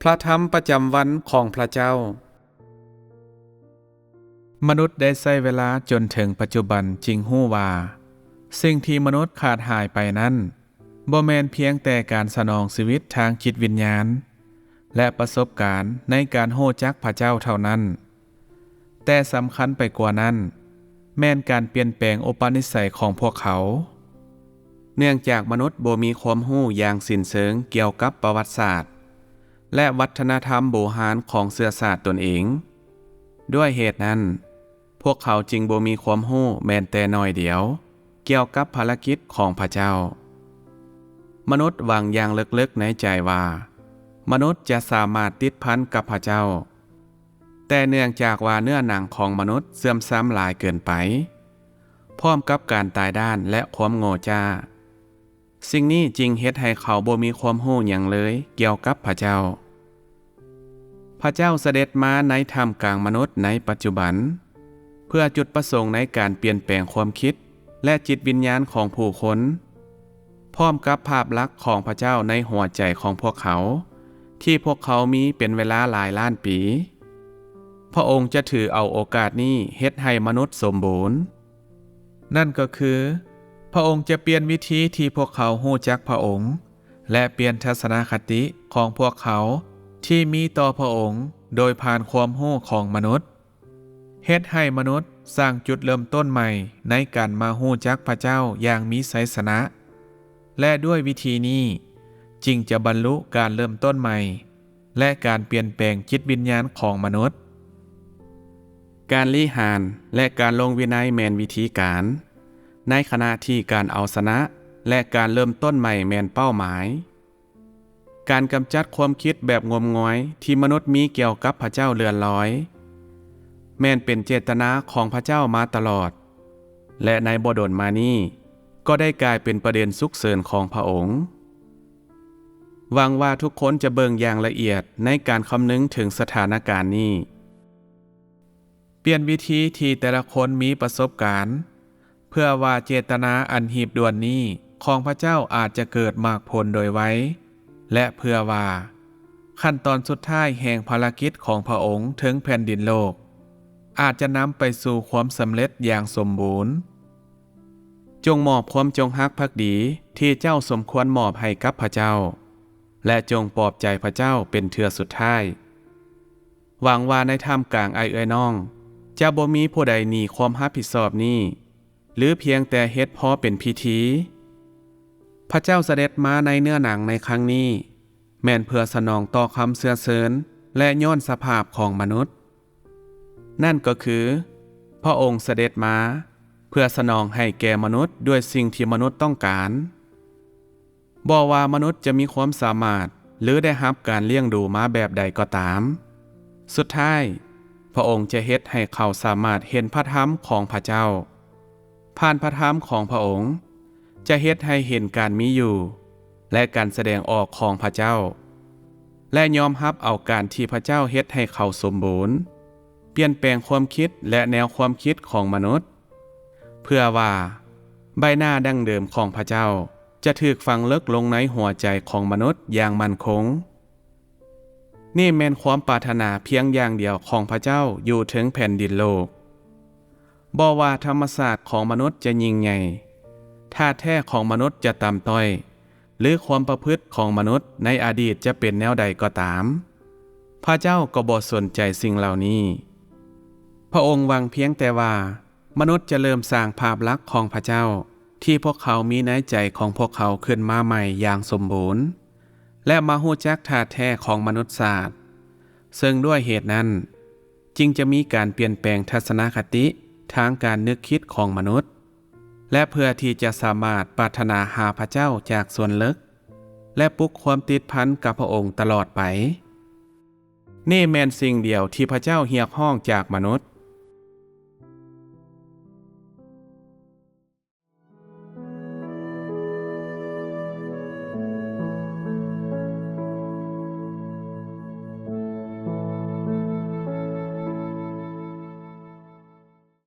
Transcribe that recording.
ພະທຳປະຈຳວັນຂອງພະເຈົ້າ. ມະນຸດໄດ້ໃຊ້ເວລາຈົນເຖິງປັດຈຸບັນຈຶ່ງຮູ້ວ່າ ສິ່ງທີ່ມະນຸດຂາດຫາຍໄປນັ້ນ ບໍ່ແມ່ນພຽງແຕ່ການສະໜອງຊີວິດທາງຈິດວິນຍານ ແລະ ປະສົບການໃນການຮູ້ຈັກພະເຈົ້າເທົ່ານັ້ນ, ແຕ່ສຳຄັນໄປກວ່ານັ້ນ ແມ່ນການປ່ຽນແປງອຸປະນິໄສຂອງພວກເຂົາ. ເນື່ອງຈາກມະນຸດບໍ່ມີຄວາມຮູ້ຢ່າງສິ້ນເຊີງກ່ຽວກັບປະຫວັດສາດ ແລະ ວັດທະນະທຳບູຮານຂອງເຊື້ອຊາດຕົນເອງ. ດ້ວຍເຫດນັ້ນ, ພວກເຂົາຈຶ່ງບໍ່ມີຄວາມຮູ້ແມ່ນແຕ່ໜ້ອຍດຽວກ່ຽວກັບພາລະກິດຂອງພະເຈົ້າ. ມະນຸດຫວັງຢ່າງເລິກໆໃນໃຈວ່າ ມະນຸດຈະສາມາດຕິດພັນກັບພະເຈົ້າ, ແຕ່ເນື່ອງຈາກວ່າເນື້ອໜັງຂອງມະນຸດເສື່ອມຊຳຫຼາຍເກີນໄປ, ພ້ອມກັບການຕາຍດ້ານ ແລະ ຄວາມໂງ່ຈ້າ, ສິ່ງນີ້ຈຶ່ງເຮັດໃຫ້ເຂົາບໍ່ມີຄວາມຮູ້ຫຍັງເລີຍກ່ຽວກັບພະເຈົ້າ. ພະເຈົ້າສະເດັດມາໃນທ່າມກາງມະນຸດໃນປັດຈຸບັນ ເພື່ອຈຸດປະສົງໃນການປ່ຽນແປງຄວາມຄິດ ແລະ ຈິດວິນຍານຂອງຜູ້ຄົນ, ພ້ອມກັບພາບລັກຂອງພະເຈົ້າໃນຫົວໃຈຂອງພວກເຂົາ ທີ່ພວກເຂົາມີເປັນເວລາຫຼາຍລ້ານປີ. ພະອົງຈະຖືເອົາໂອກາດນີ້ເຮັດໃຫ້ມະນຸດສົມບູນ. ນັ້ນກໍຄື ພະອົງຈະປ່ຽນວິທີທີ່ພວກເຂົາຮູ້ຈັກພະອົງ ແລະ ປ່ຽນທັດສະນະຄະຕິຂອງພວກເຂົາທີ່ມີຕໍ່ພະອົງໂດຍຜ່ານຄວາມຮູ້ຂອງມະນຸດ, ເຮັດໃຫ້ມະນຸດສ້າງຈຸດເລີ່ມຕົ້ນໃໝ່ໃນການມາຮູ້ຈັກພະເຈົ້າຢ່າງມີໄຊຊະນະ, ແລະ ດ້ວຍວິທີນີ້ຈຶ່ງຈະບັນລຸການເລີ່ມຕົ້ນໃໝ່ ແລະ ການປ່ຽນແປງຈິດວິນຍານຂອງມະນຸດ. ການລິຫານ ແລະ ການລົງວິໄນແມ່ນວິທີການ, ໃນຂະນະທີ່ການເອົາຊະນະ ແລະ ການເລີ່ມຕົ້ນໃໝ່ແມ່ນເປົ້າໝາຍ. ການກຳຈັດຄວາມຄິດແບບງົມງວາຍທີ່ມະນຸດມີກ່ຽວກັບພະເຈົ້າເລື່ອນລອຍ ແມ່ນເປັນເຈດຕະນາຂອງພະເຈົ້າມາຕະຫຼອດ ແລະ ໃນບໍ່ດົນມານີ້ກໍໄດ້ກາຍເປັນປະເດັນສຸກເສີນຂອງພະອົງ. ຫວັງວ່າທຸກຄົນຈະເບິ່ງຢ່າງລະອຽດໃນການຄຳນຶງເຖິງສະຖານະການນີ້. ປ່ຽນວິທີທີ່ແຕ່ລະຄົນມີປະສົບການ ເພື່ອວ່າເຈດຕະນາອັນຮີບດ່ວນນີ້ຂອງພະເຈົ້າອາດຈະເກີດໝາກຜົນໂດຍໄວ ແລະ ເພື່ອວ່າຂັ້ນຕອນສຸດທ້າຍແຫ່ງພາລະກິດຂອງພະອົງເທິງແຜ່ນດິນໂລກ ອາດຈະນຳໄປສູ່ຄວາມສຳເລັດຢ່າງສົມບູນ. ຈົ່ງມອບຄວາມຈົງຮັກພັກດີທີ່ເຈົ້າສົມຄວນມອບໃຫ້ກັບພະເຈົ້າ ແລະ ຈົ່ງປອບໃຈພະເຈົ້າເປັນເທື່ອສຸດທ້າຍ. ຫວັງວ່າໃນທ່າມກາງອ້າຍເອື້ອຍນ້ອງ ຈະບໍ່ມີຜູ້ໃດໜີຄວາມຮັບຜິດຊອບນີ້ ຫຼື ພຽງແຕ່ເຮັດພໍເປັນພິທີ. ພະເຈົ້າສະເດັດມາໃນເນື້ອໜັງໃນຄັ້ງນີ້ ແມ່ນເພື່ອສະໜອງຕໍ່ຄຳເຊື້ອເຊີນ ແລະ ຍ້ອນສະພາບຂອງມະນຸດ. ນັ້ນກໍຄື ພະອົງສະເດັດມາເພື່ອສະໜອງໃຫ້ແກ່ມະນຸດດ້ວຍສິ່ງທີ່ມະນຸດຕ້ອງການ. ບໍ່ວ່າມະນຸດຈະມີຄວາມສາມາດ ຫຼື ໄດ້ຮັບການລ້ຽງດູມາແບບໃດກໍຕາມ, ສຸດທ້າຍ ພະອົງຈະເຮັດໃຫ້ເຂົາສາມາດເຫັນພະທຳຂອງພະເຈົ້າ. ຜ່ານພະທຳຂອງພະອົງ ຈະເຮັດໃຫ້ເຫັນການມີຢູ່ ແລະ ການສະແດງອອກຂອງພະເຈົ້າ ແລະ ຍອມຮັບເອົາການທີ່ພະເຈົ້າເຮັດໃຫ້ເຂົາສົມບູນ, ປ່ຽນແປງຄວາມຄິດ ແລະ ແນວຄວາມຄິດຂອງມະນຸດ, ເພື່ອວ່າໃບໜ້າດັ້ງເດີມຂອງພະເຈົ້າຈະຖືກຝັງເລິກລົງໃນຫົວໃຈຂອງມະນຸດຢ່າງໝັ້ນຄົງ. ນີ້ແມ່ນຄວາມປາດຖະໜາພຽງຢ່າງດຽວຂອງພະເຈົ້າຢູ່ເທິງແຜ່ນດິນໂລກ. ບໍ່ວ່າທຳມະຊາດຂອງມະນຸດຈະຍິ່ງໃຫຍ່, ທ່າແທ້ຂອງມະນຸດຈະຕ່ຳຕ້ອຍ, ຫຼື ຄວາມປະພຶດຂອງມະນຸດໃນອະດີດຈະເປັນແນວໃດກໍຕາມ, ພະເຈົ້າກໍບໍ່ສົນໃຈສິ່ງເຫຼົ່ານີ້. ພະອົງຫວັງພຽງແຕ່ວ່າມະນຸດຈະເລີ່ມສ້າງພາບລັກຂອງພະເຈົ້າ ທີ່ພວກເຂົາມີໃນໃຈຂອງພວກເຂົາຂຶ້ນມາໃໝ່ຢ່າງສົມບູນ ແລະ ມາຮູ້ຈັກທ່າແທ້ຂອງມະນຸດຊາດ, ເຊິ່ງດ້ວຍເຫດນັ້ນ ຈຶ່ງຈະມີການປ່ຽນແປງທັດສະນະຄະຕິທາງການນຶກຄິດຂອງມະນຸດ ແລະ ເພື່ອທີ່ຈະສາມາດປາດຖະໜາຫາພະເຈົ້າຈາກສ່ວນເລິກ ແລະ ປຸກຄວາມຕິດພັນກັບພະອົງຕະຫຼອດໄປ. ນີ້ແມ່ນສິ່ງດຽວທີ່ພະເຈົ້າຮຽກຮ້ອງຈາກມະນຸດ